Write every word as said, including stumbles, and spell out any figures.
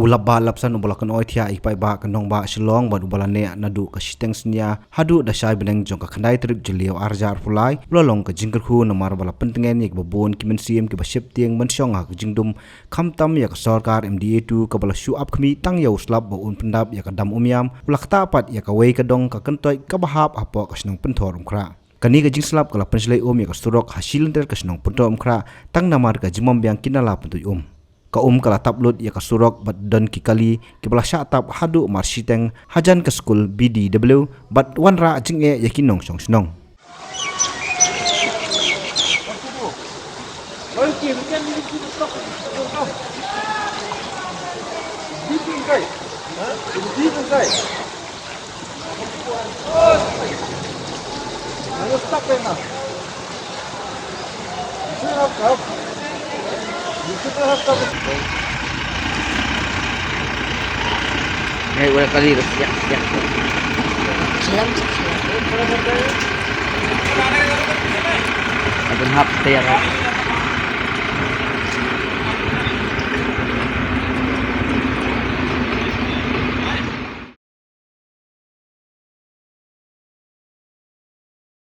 U Lapbah Lapsan uba la kynnoh thiah ïa ki paidbah ka nongbah Shillong bad uba la neh naduh ka shiteng synñia haduh da shai bneng jong ka khyndai tarik Jylliew arhajar arphew lai, u la long ka jingkyrkhu namar ba la pyntngen ïa kiba bun ki mynsiem kiba sheptieng mynshong ha ka jingdum, khamtam ïa ka sorkar M D A two kaba la shu ap khmih tang ïa u slap ba un pyndap ïa ka dam Umiam, u la ktah pat ïa kawei ka dong ka kyntoit kaba hap hapoh ka shnong Pynthorumkhrah. Kane ka jingslap ka la pynshlei um ïa ka surok ha shilynter ka shnong Pynthorumkhrah tang namar ka jingbym biang ki nala pyntuid um. Ka um ka la tap lut ïa ka surok bad don ki kali kiba la shah tap haduh mar shiteng hajan ka skul B D W bad wanrah jingeh ïa ki nongshong shnong. Hei, wala kali dah siap, siap. Siap, siap. Adun hap tayar.